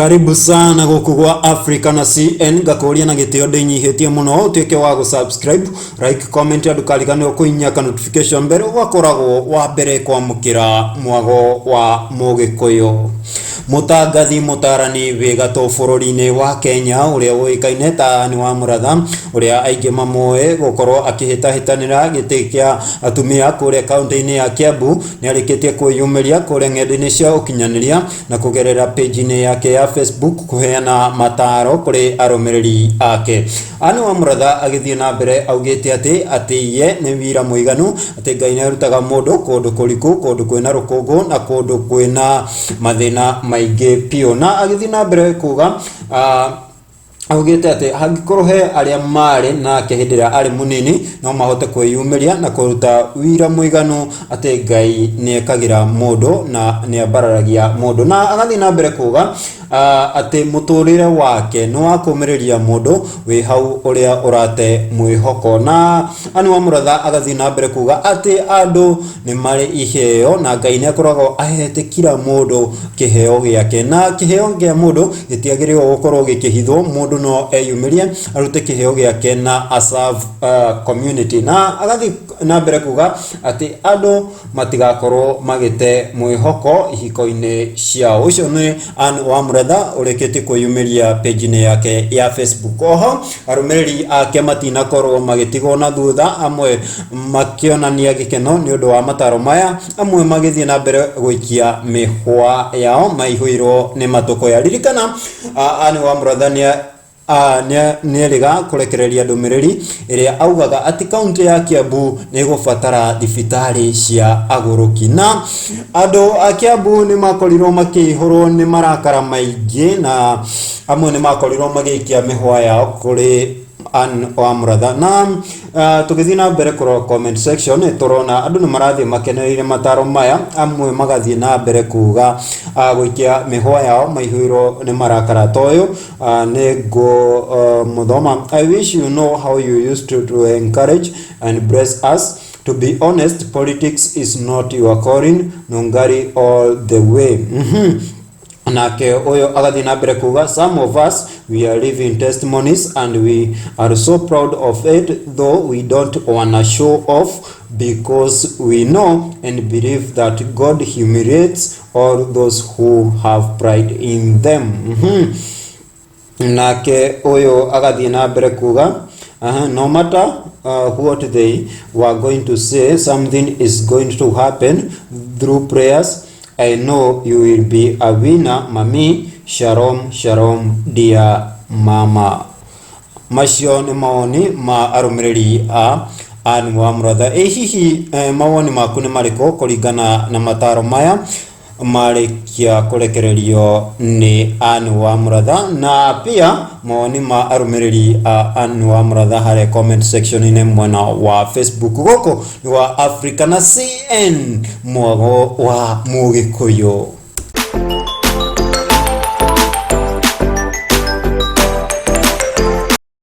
Karibu sana gũkũ gwa Africa na CN ngakũria na gĩtĩo ndĩnyihĩtie mũno ũtuĩke wa gũ subscribe, like, comment na ndũkariganĩrwo kũhihinya ka notification bell ũgakoragwo wa mbere kwamũkĩra mwago wa mũgĩkũyũ. Mũtangathi mũtarani wĩ gatũ bũrũri-inĩ wa Kenya ũrĩa ũĩkaine ta Anne wa Mũratha ũrĩa aingĩ mamũĩ gũkorwo akĩhĩtahĩtanĩra gĩtĩ kĩa atumia kũrĩa kaũntĩ-inĩ ya Kiambu nĩarĩkĩtie kwĩyumĩria kũrĩa ng'enda-inĩ cia ũkinyanĩria na kũgerera page-inĩ yake ya Facebook kũheana mataro kũrĩ arũmĩrĩri ake. Anne wa Mũratha agĩthiĩ na mbere augĩte atĩ atĩ ye nĩ wira mũiganu atĩ Ngai nĩarutaga mũndũ kũndũ kũriku, kũndũ kwĩna rũkũngũ na kũndũ kwĩna mathĩna maingĩ biũ. Na agĩthiĩ na mbere kuga augĩte atĩ hangĩkorwo he arĩa marĩ nake hĩndĩ ĩrĩa arĩ mũnini no mahote kwĩyumĩria na kũruta wira mũiganu atĩ Ngai nĩekagĩra mũndũ na nĩambararagia mũndũ. Na agathiĩ na mbere kuga atĩ mũtũrĩre wake nĩ wa kũmĩrĩria mũndũ wĩ hau ũrĩa ũrate mwĩhoko. Na Anne wa Mũratha agathiĩ na mbere kuga atĩ andũ nĩ marĩ iheo na Ngai nĩ akoragwo ahete kila mũndũ kĩheo gĩake na kĩheo kĩa mũndũ gĩtiagĩrĩirwo gũkorwo gĩkĩhithwo, mũndũ no eyumĩrie arute kĩheo gĩake na a serve community. Na agathiĩ na mbere kuga atĩ andũ matigakorwo magĩte mwĩhoko ihiko-inĩ ciao. Ũcio nĩ Anne wa Mũretha ũrĩkĩtie kwĩyumĩria page-inĩ yake ya Facebook. Oho arũmĩrĩri ake matinakorwo magĩtigwo na thutha, amwe makĩonania gĩkeno nĩ ũndũ wa mataro maya, amwe magĩthiĩ na mbere gũikia mĩhwa yao maihũirwo nĩ matũkũya. Ririkana Anne wa Mũratha nĩ nĩerĩga kũrekereria ndũmĩrĩri ĩrĩa augaga atĩ kaũntĩ ya Kiambu nĩ ĩgũbatara thibitarĩ cia agũrũki. Na andũ a Kiambu nĩ makorirwo makĩihũrwo nĩ marakara maingĩ na amwe nĩ makorirwo magĩikia mĩhwa yao kũrĩ Ann wa Mũratha. Na tũgĩthiĩ na mbere kũrora comment section nĩ tũrona andũ nĩ marathiĩ makenereire mataro maya, amwe magathiĩ na mbere kuga gũikia mĩhwa yao maihũirwo nĩ marakara ta ũyũ nĩ ngũmũthoma. I wish you know how you used to encourage and bless us. To be honest, politics is not your calling. Nungari all the way. Nake ũyũ agathiĩ na mbere kuga, some of us, we are living testimonies and we are so proud of it, though we don't wanna show off because we know and believe that God humiliates all those who have pride in them. Nake ũyũ agathiĩ na mbere kuga, no matter what they were going to say, something is going to happen through prayers. I know you will be a winner, mami. Shalom, shalom, dear mama. Macio nĩ mawoni ma arũmĩrĩri a Anne wa Mũratha. Ĩ hihi mawoni maku nĩ marĩkũ kũringana na mataro maya marĩkia kũrekererio nĩ Anne wa Mũratha, na pia mawoni ma arũmĩrĩri a Anne wa Mũratha harĩa comment section-inĩ mwena wa Facebook? Gũkũ nĩ wa Africa na CN, mwago wa Mũgĩkũyũ.